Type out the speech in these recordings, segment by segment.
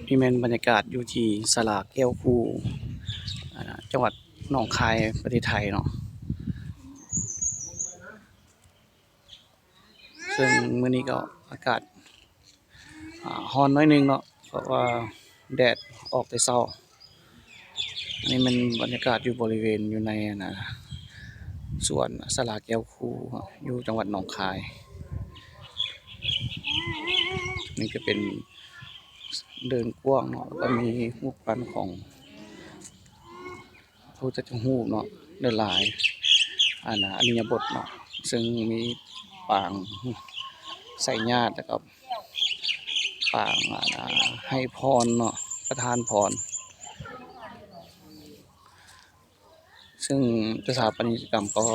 ນີ້ແມ່ນບັນຍາກາດຢູ່ທີ່ສາລາແກ້ວຄູ່ ອາ ຈັງຫວັດໜອງຄາຍ ປະເທດໄທເນາະ. ເຊິ່ງມື້ນີ້ກໍອາກາດ ອາ ຮ້ອນໜ້ອຍໜຶ່ງເນາະ ເພາະວ່າແດດອອກແຕ່ເຊົ້າ. ອັນນີ້ແມ່ນບັນຍາກາດຢູ່ບໍລິເວນ ຢູ່ໃນ ອັນນະ ສວນສາລາແກ້ວຄູ່ ຢູ່ຈັງຫວັດໜອງຄາຍ. ນີ້ກໍເປັນເດີ່ນກວ້າງເນາະ ແລ້ວກໍມີຮູບປັ້ນຂອງ ພະພຸດທະຮູບເນາະ ຫຼາຍໆ ອັນນະ ອະລິຍະບົດເນາະ ເຊິ່ງມີປາງໄຊຍາດ ແລ້ວກໍປາງ ອັນນະ ໃຫ້ພອນເນາະ ປະທານພອນ. ເຊິ່ງສະຖາປັດຕະຍະກຳກໍ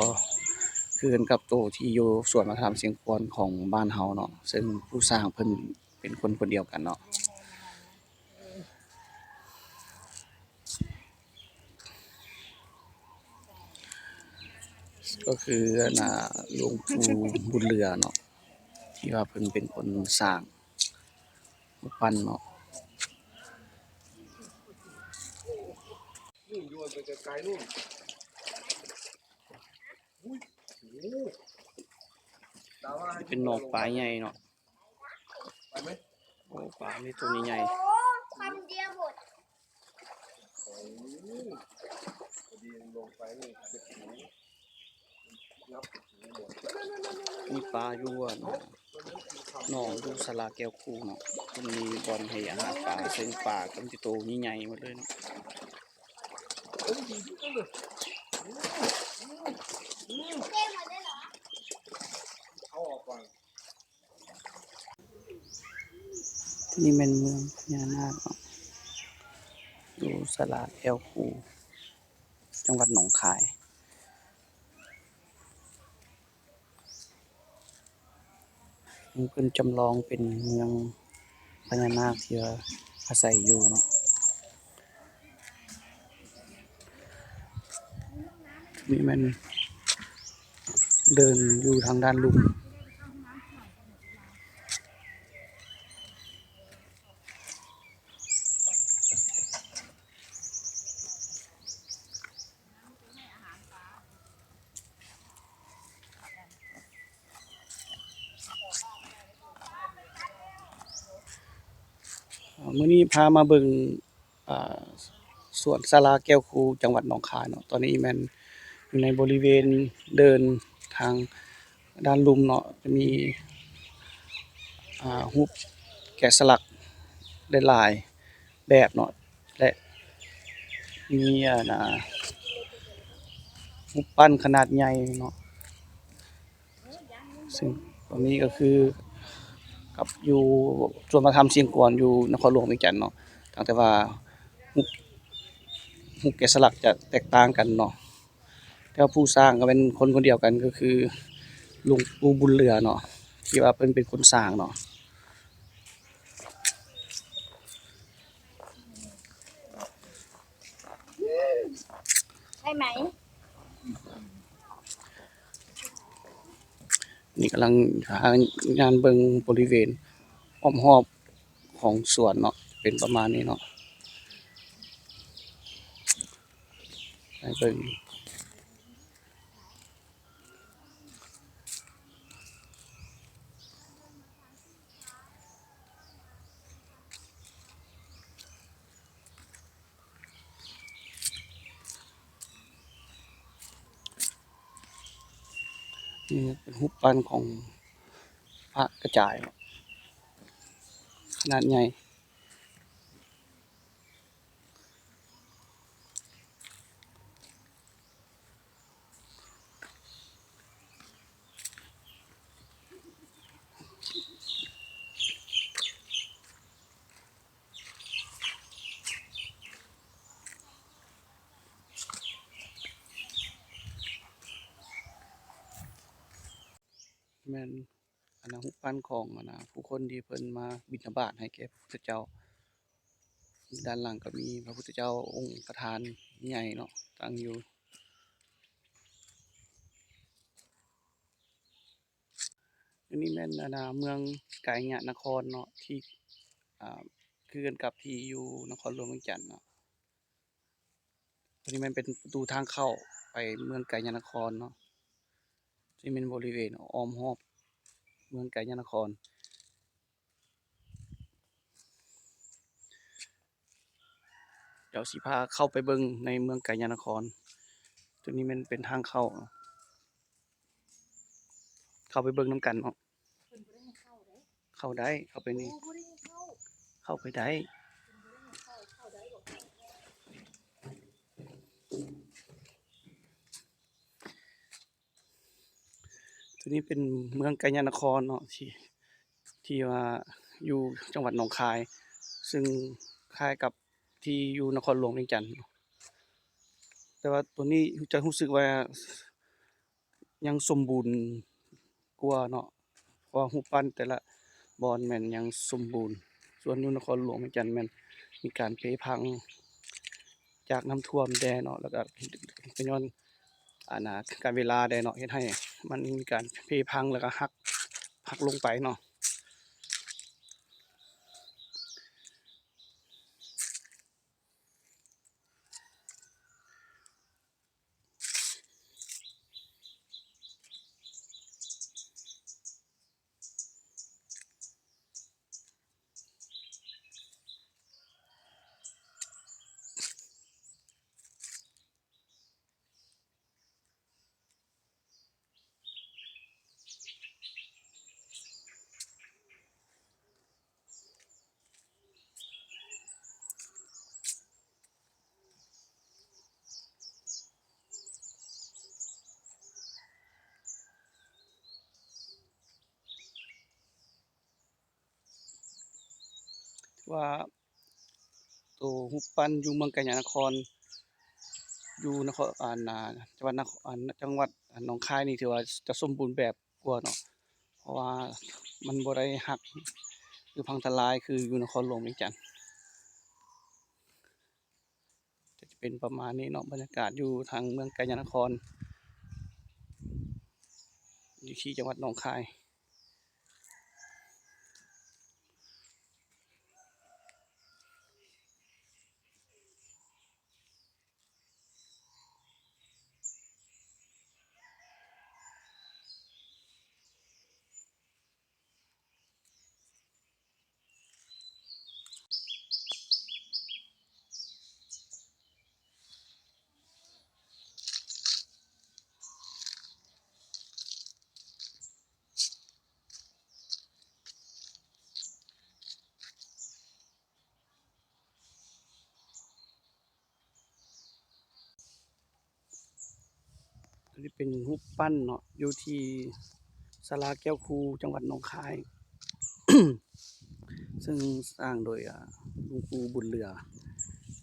ຄືກັນກັບໂຕທີ່ຢູ່ສວນວັດທະນະທຳຊຽງຂວານຂອງບ້ານເຮົາເນາະ ເຊິ່ງຜູ້ສ້າງເພິ່ນເປັນຄົນຄົນດຽວກັນເນາະ. ກໍຄື ອັນນະ ຫຼວງປູ່ບຸນເຫຼືອເນາະ ທີ່ວ່າເພິ່ນເປັນຄົນສ້າງຮູບປັ້ນເນາະ. ເປັນໜອງປາໃຫຍ່ເນາະ. ໂອ້ ປາມີໂຕໃຫຍ່ໆ. ມີປາຢູ່ ອັນ ໜອງຢູ່ສາລາແກ້ວຄູ່ເນາະ ເພິ່ນມີບ່ອນໃຫ້ອາຫານປາ ເຊິ່ງປາກໍມີໂຕໃຫຍ່ໆໝົດເລີຍເນາະ. ນີ້ແມ່ນເມືອງພະຍານາກເນາະ ຢູ່ສາລາແກ້ວຄູ່ ຈັງຫວັດໜອງຄາຍ. ເພິ່ນຈຳລອງເປັນເມືອງພະຍານາກທີ່ວ່າອາໄສຢູ່ເນາະ. ນີ້ແມ່ນເດີ່ນຢູ່ທາງດ້ານລຸ່ມ. ມື້ນີ້ພາມາເບິ່ງ ອ່າ ສວນສາລາແກ້ວຄູ ຈັງຫວັດໜອງຄາຍເນາະ. ຕອນນີ້ແມ່ນຢູ່ໃນບໍລິເວນເດີ່ນທາງດ້ານລຸ່ມເນາະ, ຈະມີ ອ່າ ຮູບແກະສະຫຼັກຫຼາຍໆແບບເນາະ ແລະ ມີ ອັນ ອ່າ ຮູບປັ້ນຂະໜາດໃຫຍ່ເນາະ. ເຊິ່ງຕອນນີ້ກໍຄືກັບຢູ່ສວນວັດທະນະທຳຊຽງຂວານ ຢູ່ນະຄອນຫຼວງວຽງຈັນເນາະ, ຕ່າງແຕ່ວ່າຮູບ ຮູບແກະສະຫຼັກຈະແຕກຕ່າງກັນເນາະ, ແຕ່ວ່າຜູ້ສ້າງກໍແມ່ນຄົນຄົນດຽວກັນ ກໍຄືຫຼວງປູ່ບຸນເຫຼືອເນາະ ທີ່ວ່າເພິ່ນເປັນຄົນສ້າງເນາະ. ໃຊ່ໄໝ? ນີ້ກຳລັງຫາງານເບິ່ງບໍລິເວນອ້ອມຮອບຂອງສວນເນາະ, ເປັນປະມານນີ້ເນາະ ໃຫ້ເບິ່ງ. ນີ້ເປັນຮູບປັ້ນຂອງພະກະຈາຍເນາະ ຂະໜາດໃຫຍ່. ແມ່ນ ອັນນະ ຮູບປັ້ນຂອງ ອັນນະ ຜູ້ຄົນທີ່ເພິ່ນມາບິນທະບາດໃຫ້ແກ່ພະພຸດທະເຈົ້າ. ດ້ານຫຼັງກໍມີພະພຸດທະເຈົ້າອົງປະທານໃຫຍ່ເນາະ ຕັ້ງຢູ່. ອັນນີ້ແມ່ນ ອັນນະ ເມືອງໄກຍະນະຄອນເນາະ ທີ່ ອ່າ ຄືກັນກັບທີ່ຢູ່ນະຄອນຫຼວງວຽງຈັນເນາະ. ຕົວນີ້ແມ່ນເປັນປະຕູທາງເຂົ້າໄປເມືອງໄກຍະນະຄອນເນາະ. ທີ່ແມ່ນບໍລິເວນອ້ອມຮອບເມືອງໄກຍະນະຄອນ. ດຽວຊິພາເຂົ້າໄປເບິ່ງໃນເມືອງໄກຍະນະຄອນ. ຕົວນີ້ແມ່ນເປັນທາງເຂົ້າ ເຂົ້າໄປເບິ່ງນຳກັນເນາະ. ເພິ່ນບໍ່ໄດ້ໃຫ້ເຂົ້າເດ້. ເຂົ້າໄດ້ ເຂົ້າໄປນີ້ ໂອ້ ບໍ່ໄດ້ໃຫ້ເຂົ້າ. ເຂົ້າໄປໄດ້. ເພິ່ນບໍ່ໄດ້ໃຫ້ເຂົ້າ ເຂົ້າໄດ້ບໍ່? ຕົວນີ້ເປັນເມືອງໄກຍະນະຄອນເນາະ ທີ່ ທີ່ວ່າຢູ່ຈັງຫວັດໜອງຄາຍ ຊຶ່ງຄ້າຍກັບທີ່ຢູ່ນະຄອນຫຼວງວຽງຈັນ. ແຕ່ວ່າຕົວນີ້ຈະຮູ້ສຶກວ່າ ຍັງສົມບູນກວ່າເນາະ ເພາະວ່າຮູບປັ້ນແຕ່ລະບ່ອນແມ່ນຍັງສົມບູນ. ສ່ວນຢູ່ນະຄອນຫຼວງວຽງຈັນແມ່ນມີການເພພັງຈາກນ້ຳຖ້ວມແດ່ເນາະ ແລ້ວກະເປັນຍ້ອນ ອັນນ່າ ການເວລາແດ່ເນາະ ເຮັດໃຫ້ມັນມີການເພພັງ ແລ້ວກະຫັກ ຫັກລົງໄປເນາະ. ຖືວ່າໂຕຮູບປັ້ນຢູ່ເມືອງໄກຍະນະຄອນ ຢູ່ນະຄອນ ອັນນ່າ ຈັງຫວັດນະຄອນ ອັນ ຈັງຫວັດ ອັນ ໜອງຄາຍນີ້ ຖືວ່າຈະສົມບູນແບບກວ່າເນາະ ເພາະວ່າມັນບໍ່ໄດ້ຫັກ ຫຼື ພັງທະລາຍຄືຢູ່ນະຄອນຫຼວງວຽງຈັນ. ຈະເປັນປະມານນີ້ເນາະ ບັນຍາກາດຢູ່ທາງເມືອງໄກຍະນະຄອນ ຢູ່ທີ່ຈັງຫວັດໜອງຄາຍ. ອັນນີ້ເປັນຮູບປັ້ນເນາະ ຢູ່ທີ່ສາລາແກ້ວຄູ ຈັງຫວັດໜອງຄາຍ ຊຶ່ງສ້າງໂດຍ ອາ ຫຼວງປູ່ບຸນເຫຼືອ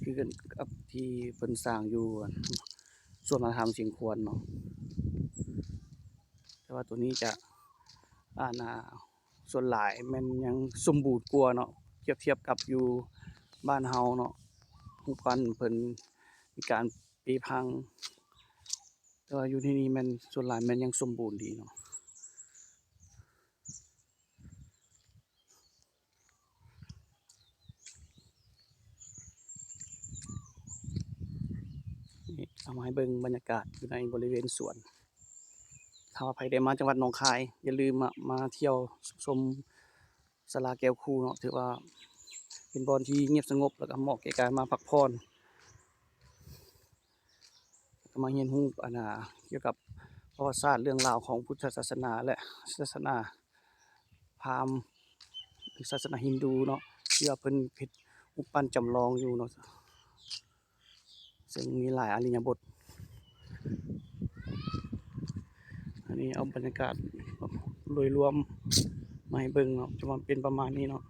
ຄືກັນກັບທີ່ເພິ່ນສ້າງຢູ່ ອັນ ສວນພະທາມຊຽງຂວານເນາະ. ແຕ່ວ່າໂຕນີ້ຈະ ອັນນ່າ ສ່ວນຫຼາຍແມ່ນຍັງສົມບູນກວ່າເນາະ ທຽບທຽບກັບຢູ່ບ້ານເຮົາເນາະ ຮູບປັ້ນເພິ່ນມີການເພພັງ ແຕ່ວ່າຢູ່ທີ່ນີ້ແມ່ນສ່ວນຫຼາຍແມ່ນຍັງສົມບູນດີເນາະ. ນີ້ ເອົາມາໃຫ້ເບິ່ງບັນຍາກາດຢູ່ໃນບໍລິເວນສວນ. ຖ້າວ່າໃຜໄດ້ມາຈັງຫວັດໜອງຄາຍ ຢ່າລືມມາ ມາທ່ຽວຊົມສາລາແກ້ວຄູເນາະ ຖືວ່າເປັນບ່ອນທີ່ງຽບສະຫງົບ ແລ້ວກໍເໝາະແກ່ການມາພັກຜ່ອນ ແລ້ວກໍມາຮຽນຮູ້ ອັນນ່າ ກ່ຽວກັບປະຫວັດສາດເລື່ອງລາວຂອງພຸດທະສາສະໜາ ແລະ ສາສະໜາ ພາມ ສາສະໜາຮິນດູເນາະ ທີ່ວ່າເພິ່ນເຮັດຮູບປັ້ນຈຳລອງຢູ່ເນາະ ເຊິ່ງມີຫຼາຍອະລິຍະບົດ. ອັນນີ້ເອົາບັນຍາກາດໂດຍລວມມາໃຫ້ເບິ່ງເນາະ ຈະມາເປັນປະມານນີ້ເນາະ.